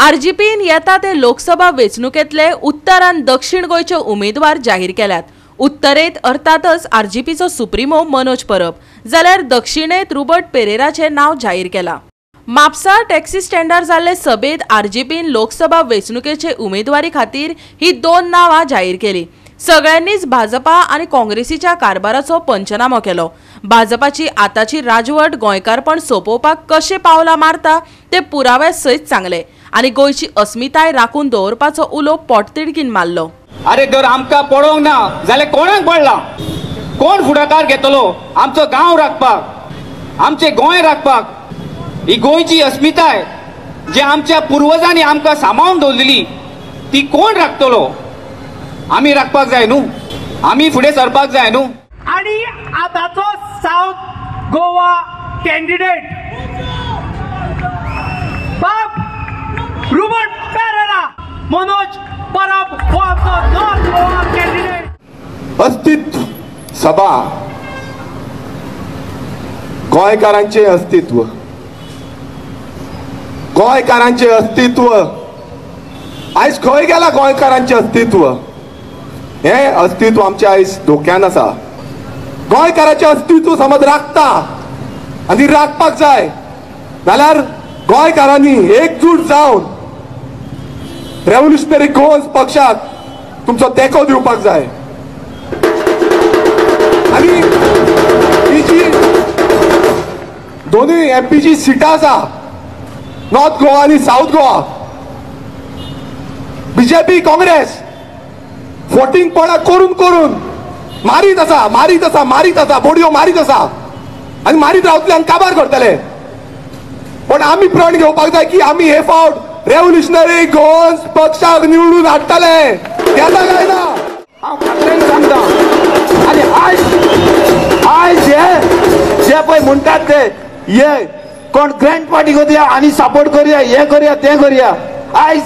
आरजीपीन येता ते लोकसभा वेंचणुकेंतले उत्तर आनी दक्षिण गोंयचे उमेदवार जाहीर केल्यात। उत्तरेत अर्थातच आरजीपीचो सुप्रिमो मनोज परब, जाल्यार दक्षिणेत रुबर्ट पेरेराचे नाव जाहीर केला। म्हापसा टॅक्सी स्टँडार जाल्ले सभेत आरजीपीन लोकसभा वेंचणुकेचे उमेदवारी खातीर ही दोन नांवां जाहीर केली। सगळ्यांनीच भाजपा आनी काँग्रेसीच्या कारभाराचो पंचनामो केलो। भाजपाची आताची राजवट गोंयकारपण सोंपोवपाक कशें पावलां मारता ते पुराव्या सयत सांगले आनी गोंयची अस्मिताय राखून दवरपाचो उलो पोटतिडकीन मारलो। अरे जर आमकां पडोवंक ना जाल्यार कोणाक पडला? कोण फुडाकार घेतलो आमचो गांव राखपाक, आमचें गोंय राखपाक? ही गोंयची अस्मिताय जी आमच्या पुर्वजांनी आमकां सांबाळून दवरलेली ती कोण राखतलो? आमी राखपाक जाय न्हू, आमी फुडें सरपाक जाय न्हू। आनी आतांचो सावथ गोवा कॅन्डिडेट बाब रुबर्ट पेरेरा, मनोज परब हो आमचो नॉर्थ गोवा कॅन्डिडेट। अस्तित्व सभा गोंयकारांचें अस्तित्व, गोंयकारांचें अस्तित्व आयज खंय गेला? गोंयकारांचें अस्तित्व हें अस्तित्व आमचें आयज धोक्यान आसा। गोंयकाराचें अस्तित्व समज राखता आनी राखपाक जाय जाल्यार गोंयकारांनी एकजूट जावन रेव्होल्युशनरी गोवन्स पक्षाक तुमचो तेंको दिवपाक जाय। आनी ही जी दोनूय एमपीची सिटां आसा, नॉर्थ गोवा आनी सावथ गोवा, बीजेपी काँग्रेस फोटिंगपणा करून करून मारीत आसा, मारीत आसा, मारीत आसा, बोडयो मारीत आसा आनी मारीत रावतले आनी काबार करतले। पण आमी प्रण घेवपाक जाय की आमी हे फावट रेव्होल्युशनरी गोवन्स पक्षाक निवडून हाडटले। येता काय ना? हांव खात्रेन सांगता। आनी आयज आयज हे जे पळय म्हणटात ते हे कोण ग्रँड पार्टी करया आनी सपोर्ट करया, हें करया, तें करया, आयज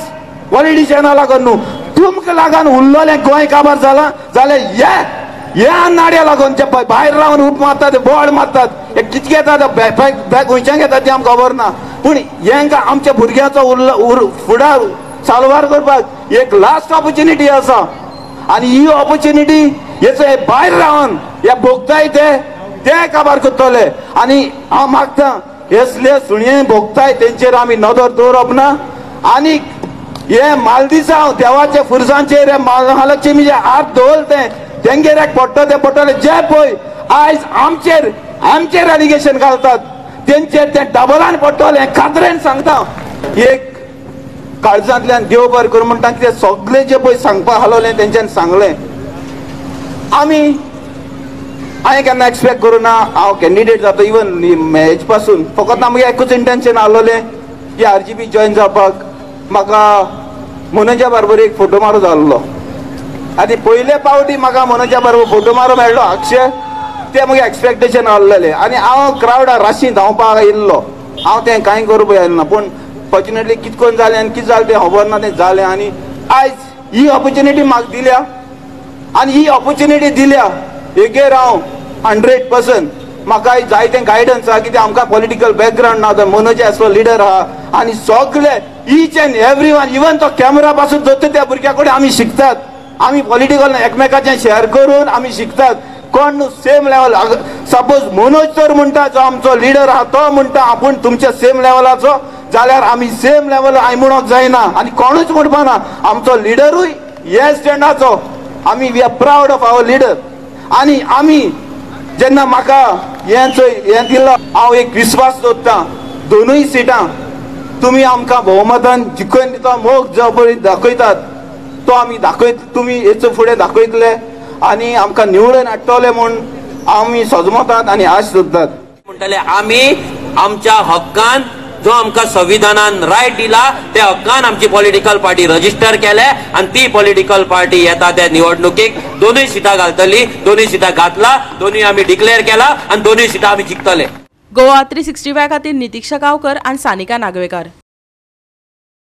पॉलिटिशियना लागून न्हू, तुमकां लागून उरलेलें गोंय काबार जालां जाल्यार हे हे नाड्या लागून जे भायर रावन उप मारतात, बोड मारतात, हे कितें घेतात, बॅग खंयच्यान घेतात तें आमकां खबर ना। पूण हेंकां आमच्या भुरग्यांचो उरलो फुडार साल्वार करपाक एक लास्ट ऑपॉर्च्युनिटी आसा आनी ही ऑपॉर्च्युनिटी हेचो हे भायर रावन हे भोगताय ते काबार करतले। आनी हांव मागता हेसले सुणये भोगताय तेंचेर आमी नदर दवरप ना। आनी हे मालदिसांव देवाच्या फुरसांचेर हे महालक्ष्मीचे हात दवरले तेंगेर एक पडटा ते पडटले। जे पळय आयज आमचेर आमचेर एलिगेशन घालतात तेंचेर ते डबलान पडटले, खात्रेन सांगता। एक काळजांतल्यान देव बरें करूं म्हणटा कितें सगळें जे पळय सांगपाक हालोवलें तेंच्यान सांगलें। आमी हांवें केन्ना एक्सपेक्ट करूं ना हांव कॅन्डिडेट जाता इवन मॅच पासून, फकत आमगें एकूच इंटेन्शन आसलेलें की आरजीपी जॉयन जावपाक। म्हाका मनोजा बरोबर एक फोटो मारो जाल्लो आनी पयले पावटी म्हाका मनोजा बरोबर फोटो मारो मेळ्ळो अक्षय, तें म्हगे एक्सपेक्टेशन आसलेलें। आनी हांव क्रावडार राशी धांवपाक येयल्लो, हांव तें कांय करूंक येयलें ना, पूण फॉर्च्युनेटली कितें करून जालें आनी कितें जालें तें खबर ना, तें जालें। आनी आयज ही ऑपॉर्च्युनिटी म्हाका दिल्या आनी ही ऑपॉर्च्युनिटी दिल्या एकेर हांव 100% म्हाका जायतें गायडन्स आहा, कित्याक आमकां पॉलिटिकल बॅकग्रावंड ना, तो मनोज असो लिडर आहा आनी सगळे each and every one, even तो कॅमेरा पासून दोत्ता त्या भुरग्या कडेन आमी शिकतात। आमी पॉलिटिकल एकमेकाचें शेअर करून आमी शिकतात। कोण सेम लेवल, सपोज मनोज तर म्हणटा जो आमचो लिडर आहा तो म्हणटा आपूण तुमच्या सेम लेवलाचो, जाल्यार आमी सेम लेवल I म्हणूंक जायना आनी कोणूच म्हणपा ना। आमचो लिडरूय हे स्टँडाचो, आमी we are proud of our leader. आनी आमी जेन्ना म्हाका हें चोय हें दिलो, हांव एक विस्वास दवरता दोनूय सिटां तुमी आमकां भोवमतान जिखोवन दिता, मोग जो पळय दाखयतात तो आमी दाखयत, तुमी हेचो फुडें दाखयतले आनी आमकां निवडून हाडटले म्हूण आमी सजमतात आनी आश दवरतात। म्हणटले आमी आमच्या हक्कान जो आमकां संविधानान रायट दिला त्या हक्कान आमची पॉलिटिकल पार्टी रजिस्टर केल्या आनी ती पॉलिटिकल पार्टी येता त्या निवडणुकीक दोनूय सिटां घालतली। दोनूय सिटां घातला, दोनूय आमी डिक्लेअर केला आनी दोनूय सिटां आमी जिखतले। गोवा 365 खातीर नितिक्षा गांवकर आनी सानिका नागवेकर।